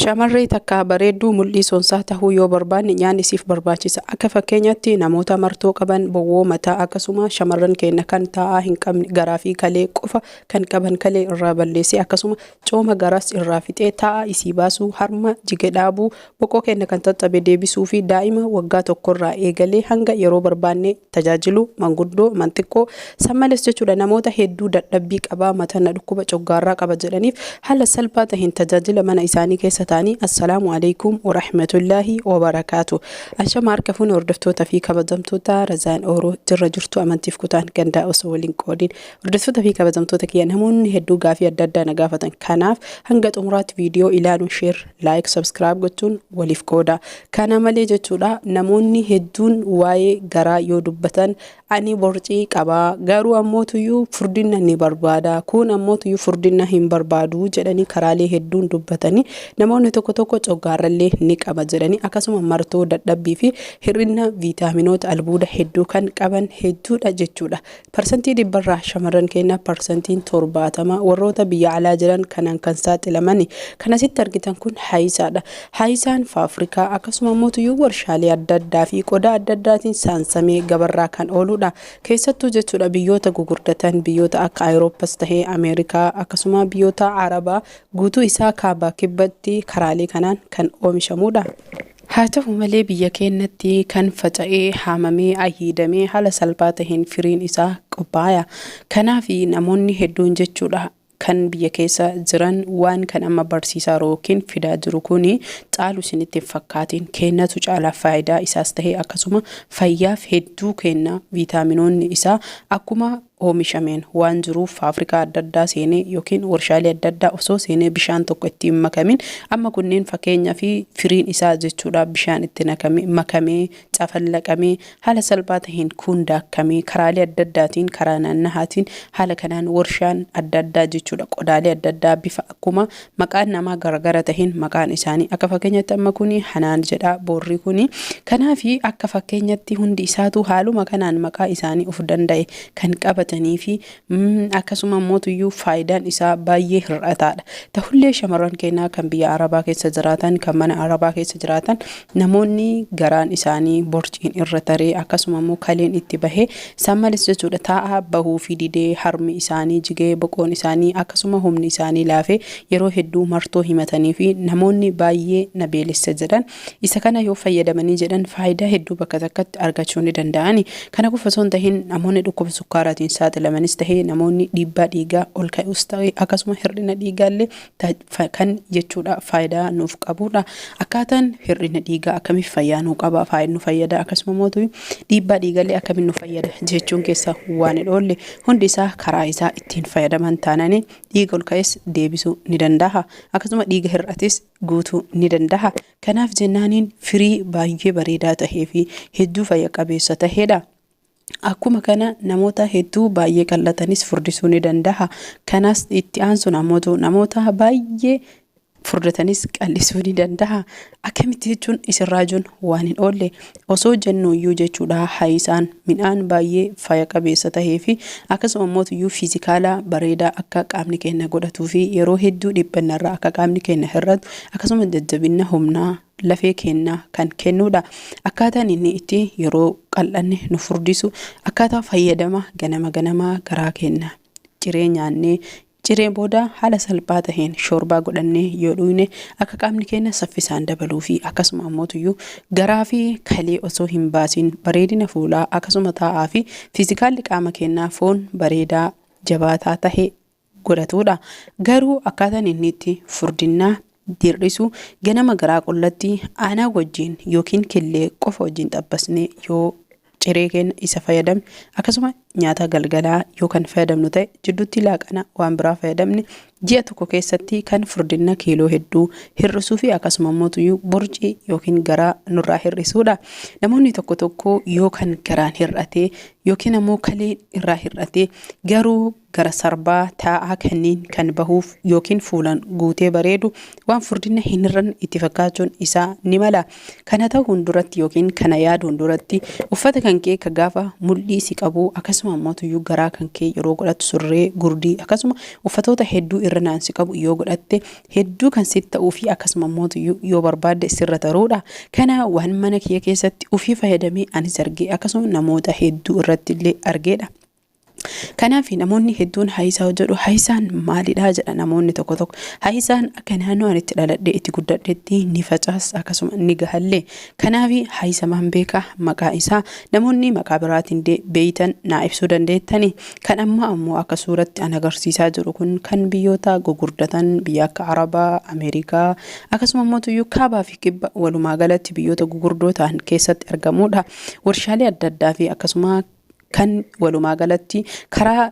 Shamarree takka bareedduu mul'ii sonsaa tahuu yoo barbaanne nyaanni siif barbaachisa. Akka fakkeenyatti namoota martoo qaban, bowwoo mataa akkasuma shamarran keenna kan taa'aa hin qabne garaa fi kalee qofa kan qaban kalee irraa balleessee akkasuma cooma garaas irraa fixee taa'aa isii baasuu, harma jige dhaabuu, boqoo keenna kan xaxxabe deebisuu fi daa'ima waggaa tokkorraa eegalee hanga yeroo barbaanne tajaajilu, manguddoo, manxiqqoo, san malees jechuudha namoota hedduu dadhabbii qabaa, mataa na dhukkuba, coggaarraa qaba jedhaniif haala salphaa taheen tajaajila mana isaanii keessa ta'anii. Assalaamu alaikum warahmatullaahi wabarakaatu. Ashama harka fuune hordoftoota fi kabajamtoota Razaan Ooroo, jirra jirtu amantiif kutaan gandaa osoo waliin qoodin. Hordoftoota fi kabajamtoota kiyya, namoonni hedduu gaafii adda addaa na gaafatan. Kanaaf hanga xumuraatti viidiyoo ilaaluun share, like, subscribe gochuun waliif qooda. Kana malee jechuudha namoonni hedduun waa'ee garaa yoo dubbatan, ani borcii qabaa, garuu ammootuyyuu furdina ni barbaada, kun ammootuyyuu furdina hin barbaadu jedhanii karaalee hedduun dubbatanii, namoonni tokko tokko coggaarrallee ni qaba jedhanii, akkasuma martoo, dadhabbii fi hir'ina viitaaminoota albuuda hedduu kan qaban hedduudha jechuudha. Parsantii 100rraa shamarran keenya parsantiin 70 warroota biyya alaa jiran kanaan kan saaxilamani. Kan asitti argitan kun haayisaadha. Haayisaan faafrikaa akkasuma mootuyyuu warshaalee adda addaa fi qodaa adda addaatiin saansamee gabarraa kan ooludha. Keessattuu jechuudha biyyoota gugurdatan, biyyoota akka Awurooppas tahee Ameerikaa, akkasuma biyyoota Arabaa guutuu isaa kaabaa kibbatti karaalee kanaan kan oomishamudha. Haa ta'u malee biyya keenyatti kan faca'ee, haamamee, ayyiidamee haala salphaa taheen firiin isaa qophaaya. Kanaaf namoonni hedduun jechuudha kan biyya keessa jiran waan kan amma barsiisaa yookiin fidaa jiru kuni caalu isinitti hin fakkaatiin, kennatu caalaa faayidaa isaas tahee akkasuma fayyaaf hedduu kenna. Viitaaminoonni isaa akkuma oomishameen waan jiruuf faafrikaa adda addaa seenee yookiin warshaalee adda addaa osoo seenee bishaan tokko itti hin makamin, amma kunneen fakkeenyaa fi firiin isaa jechuudha bishaan itti makamee, cafallaqamee, haala salphaa taheen kun daakkamee, karaalee adda addaatiin, karaa naannahaatiin, haala kanaan warshaan adda addaa jechuudha qodaalee adda addaa bifa akkuma maqaan namaa garagara taheen maqaan isaanii, akka fakkeenyatti amma kuni Hanaan jedha boorri kuni. Kanaafi akka fakkeenyatti hundi isaatu haaluma kanaan maqaa isaanii of danda'e kan qabatanii fi akkasuma mootuyyuu faayidaan isaa baay'ee hir'ataadha. Tahullee shamarran keenyaa kan biyya Arabaa keessa jiraatan, kan mana Arabaa keessa jiraatan, namoonni garaan isaanii borciin irra taree, akkasuma immoo kaleen itti bahee, san malees jechuudha taa'aa bahuu fi didee, harmi isaanii jigee, boqoon isaanii akkasuma humni isaanii laafee, yeroo hedduu martoo himatanii fi namoonni baay'ee na beelessa jedhan, isa kana yoo fayyadamanii jedhan faayidaa hedduu bakka takkatti argachuu ni danda'ani. Kana qofa osoo hin tahin namoonni dhukkuba sukkaaraatiin saaxilamanis tahee, namoonni dhiibbaa dhiigaa ol ka'us ta'e, akkasuma hir'ina dhiigaallee kan jechuudha faayidaa nuuf qabudha. Akkaataan hir'ina dhiigaa akkamiif fayyaa nuu qaba, nu fayyada, akkasuma mootu dhiibbaa dhiigallee akkamiin nu fayyada jechuun keessa waan hin oolle, hundi isaa karaa isaa ittiin fayyadaman taananii dhiiga ol ka'es deebisuu ni danda'a. Akkasuma dhiiga hir'ates guutuu ni danda'a. Kanaaf jennaaniin firii baay'ee bareedaa tahee fi hedduu fayya qabeessa tahedha. Akkuma kana namoota hedduu baay'ee qal'atanis furdisuu ni danda'a. Kanas itti aansuun ammoo namoota baay'ee furdatanis qal'isuu ni danda'a. Akkamitti jechuun isin raajuun waan hin oolle. Osoo jennu iyyuu jechuudha haayisaan midhaan baay'ee fayya qabeessa tahee fi akkasuma immoo iyyuu fiizikaalaa bareedaa akka qaamni keenya godhatuu fi yeroo hedduu dhiphannarraa akka qaamni keenya hir'atu, akkasuma jajjabina humnaa lafee keenyaa kan kennudha. Akkaataan inni itti yeroo qal'anne nu furdisu, akkaataa fayyadama ganama ganamaa garaa keenya ciree nyaannee, ciree booda haala salphaa taheen shoorbaa godhannee yoo dhuyne, akka qaamni keenya saffisaan dabaluu fi akkasuma ammootuyyuu garaa fi kalee osoo hin baasin bareedina fuulaa, akkasuma taa'aa fi fiizikaalli qaama keenyaa foon bareedaa jabaataa tahe godhatudha. Garuu akkaataan inni itti furdinnaa hir'isu, ganama garaa qullatti aanaa wajjin yookiin killee qofa wajjin xabbasnee yoo ciree keenya isa fayyadamne, akkasuma nyaata galgalaa yoo kan fayyadamnu ta'e jidduutti laaqana waan biraa fayyadamne, ji'a tokko keessatti kan furdina kiiloo hedduu hir'isuu fi akkasuma immoo borcii yookiin garaa nurraa hir'isuudha. Namoonni tokko tokko yoo kan garaan hir'ate yookiin ammoo kaleen irraa hir'ate, garuu gara sarbaa taa'aa kanneen kan bahuuf yookiin fuulaan guutee bareedu waan furdina hin hir'anne itti fakkaachuun isaa ni mala. Kana ta'uun duratti yookiin kana yaaduun duratti uffata kan kee ka gaafa mul'ii si qabu akkasuma Akkasuma ammoo tuyyuu garaa kan kee yeroo godhattu surree gurdii akkasuma uffatoota hedduu irra naansi qabu yoo godhatte hedduu kan sitti ta'uu fi akkasuma ammoo tuyyuu yoo barbaadde sirra taruudha. Kana waan mana kiyya keessatti ofii fayyadamee anis argee akkasuma namoota hedduu irratti illee argeedha. Kanaaf namoonni hedduun haayisaa hojjedhu, haayisaan maalidha jedha namoonni tokko tokko. Haayisaan akka naannoo ani itti dhaladhee itti guddadhetti ni facaas, akkasuma ni gahallee. Kanaaf haayisa maan beeka maqaa isaa, namoonni maqaa biraatiin beeytan naa ibsuu dandeettani. Kan amma ammoo akka suuratti an agarsiisaa jiru kun kan biyyoota gugurdatan, biyya akka Arabaa, Ameerikaa, akkasuma immoo tuyyuu kaabaa fi kibba, walumaa galatti biyyoota gugurdoo ta'an keessatti argamudha. Warshaalee adda addaa fi akkasuma kan walumaa galatti karaa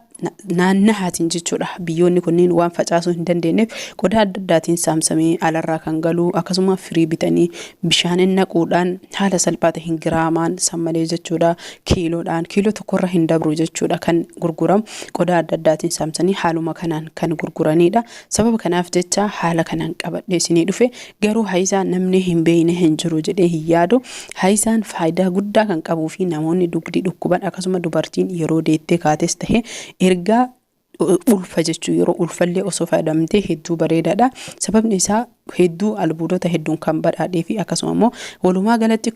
naannahaatiin jechuudha. Biyyoonni kunniin waan facaasuu hin dandeenyeef qodaa adda addaatiin saamsamee alarraa kan galu, akkasuma firii bitanii bishaanin naquudhaan haala salphaa ta'een giraamaan san malee jechuudha, kiiloodhaan kiiloo tokkorra hin dabru jechuudha kan gurguramu, qodaa adda addaatiin saamsanii haaluma kanaan kan gurguranidha. Sababa kanaaf jecha haala kanaan qabadhee isinii dhufe. Garuu haayisaan namni hin beekne hin jiru jedhee hin yaadu. Haayisaan faayidaa guddaa kan qabuu fi namoonni dugdi dhukkuban, akkasuma dubartiin yeroo deettee kaates ta'e ergaa ulfa jechuu, yeroo ulfallee osoo fayyadamtee hedduu bareedaadha. Sababni isaa hedduu albuudota hedduun kan badhaadhee fi akkasuma immoo walumaa galatti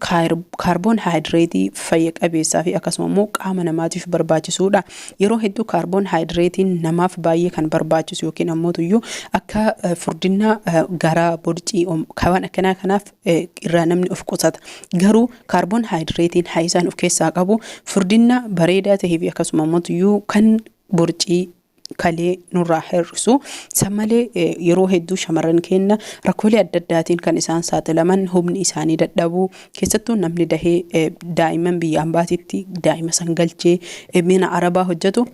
kaarboon haayidireetii fayya qabeessaa fi akkasuma immoo qaama namaatiif barbaachisuudha. Yeroo hedduu kaarboon haayidireetiin namaaf baay'ee kan barbaachisu yookiin ammoo tuyyuu akka furdina garaa, borcii, waan akkanaa kanaaf irraa namni of qusata. Garuu kaarboon haayidireetiin haayisaan of keessaa qabu furdina bareedaa ta'ee fi akkasuma ammoo tuyyuu kan borcii kalee nurraa hir'isu. San malee yeroo hedduu shamarran keenya rakkoolee adda addaatiin kan isaan saaxilaman, humni isaanii dadhabuu, keessattuu namni dahee daa'imman biyya ambaatitti daa'ima san galchee mana arabaa hojjetu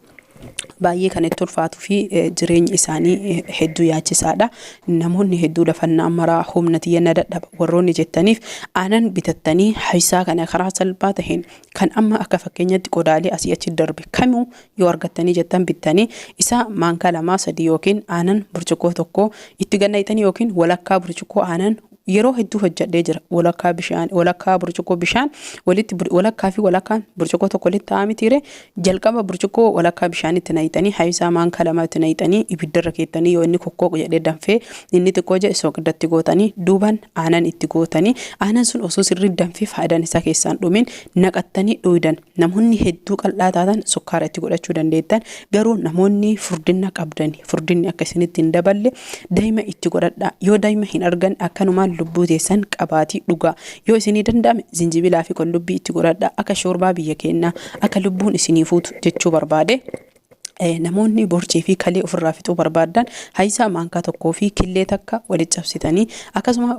baay'ee kan itti ulfaatuu fi jireenya isaanii hedduu yaachisaadha. Namoonni hedduu lafannaa maraa humna tiyya dadhaba warroonni jettaniif, aanan bitattanii haayisaa kana karaa salphaa taheen kan amma akka fakkeenyatti qodaalee asii achi darbe kamuu yoo argattanii jettan bittanii, isa maankaa lamaa sadii yookiin aanan burcuqqoo tokko itti gannayitanii yookiin walakkaa burcuqqoo aanan, yeroo hedduu hojjedhee jira, walakkaa bishaan, walakkaa burcuqqoo bishaan walitti, walakkaa fi walakkaan burcuqqoo tokko walitti ta'aa mitiire? Jalqaba burcuqqoo walakkaa bishaan itti naqxanii, haayisaa maankaa lama itti naqxanii, ibiddarra keettanii, yoo inni kokkoo jedhee danfee inni xiqqoo jedhe soogidatti gootanii, duuban aanan itti gootanii, aanan sun osoo sirrii danfee faayidaan isaa keessaan dhumin naqattanii dhuydan. Namoonni hedduu qal'aa taatan sukkaara itti godhachuu dandeettan. Garuu namoonni furdina qabdani, furdinni akka isinitti hin daballe daa'ima itti godhadhaa. Yoo daa'ima hin argan akkanumaan lubbuu teessan qabaatii dhugaa. Yoo isinii danda'ame zinjibilaa fi qullubbii itti godhadhaa, akka shoorbaa biyya keenyaa akka lubbuun isinii fuutu jechuu barbaade. Namoonni borcii fi kalee ofirraa fixuu barbaadan haayisaa maankaa tokkoo fi killee takka walitti cabsitanii, akkasuma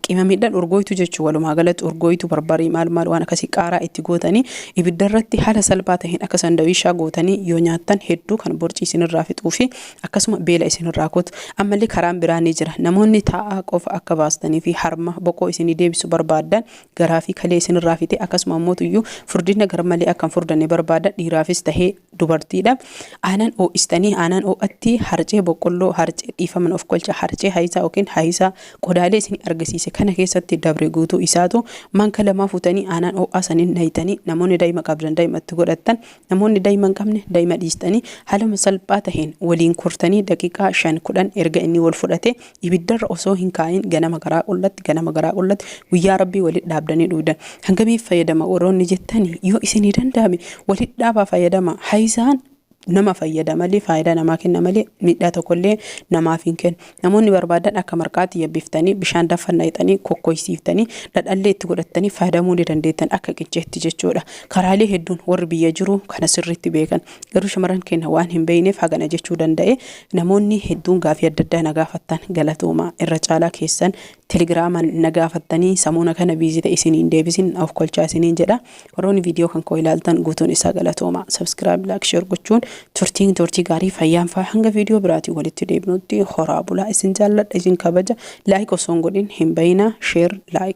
qimamiidhaan urgooytu jechuu, walumaa galatti urgooytu, barbarii, maal maal waan akkasii, qaaraa itti gootanii, ibiddarratti haala salphaa ta'een akka sandawiishaa gootanii yoo nyaattan hedduu kan borcii isinirraa fixuu fi akkasuma beela isinirraa kutu. Ammallee karaan biraa ni jira. Namoonni taa'aa qofa akka baastanii fi harma boqoo isinii deebisu barbaadan, garaa fi kalee isinirraa fixe, akkasuma ammoo tuyyuu furdina garmalee akka hin furdanne barbaadan, dhiiraafis tahee dubartiidha. Aanan ho'istanii, aanan ho'atti harcee boqqolloo, harcee, dhiifaman of kolcha, harcee haayisaa yookiin haayisaa qodaalee isin argisiise kana keessatti dabre guutuu isaatu maanka lamaa fuutanii aanan ho'aa saniin nayitanii, namoonni daa'ima qabdan daa'ima itti godhattan, namoonni daa'ima hin qabne daa'ima dhiistanii, haaluma salphaa taheen waliin kortanii daqiiqaa 5-10 erga inni wal fudhate ibiddarra osoo hin kaa'in ganama garaa qullatti, ganama garaa qullatti guyyaa rabbii walitti dhaabdanii dhugdan. Hangamiif fayyadama warroonni jettani, yoo isinii danda'ame walitti dhaabaa fayyadama. Haayisaan nama fayyada malee, faayidaa namaa kenna malee miidhaa tokkollee namaaf hin kennu. Namoonni barbaadan akka marqaatti yabbiftanii, bishaan danfan naqxanii kokkoysiiftanii, dhadhallee itti godhattanii fayyadamuu ni dandeettan akka qicceetti jechuudha. Karaalee hedduun warri biyya jiru kana sirriitti beekan. Garuu shamarran keenya waan hin beekneef hagana jechuu danda'e. Namoonni hedduun gaafii adda addaa na gaafattan, galatoomaa. Irra caalaa keessan telegiraamaan na gaafattanii samuuna kana busy ta'e isiniin deebisin, of kolchaa isiniin jedha. Warroonni viidiyoo kan koo ilaaltan guutuun isaa galatooma. Subscribe, like, share gochuun turtiin turtii gaarii, fayyaan faa, hanga viidiyoo biraatiin walitti deebinutti horaa bulaa. Isin jaalladha, isin kabaja. Like osoo hin godhin hin bayina. Share, like.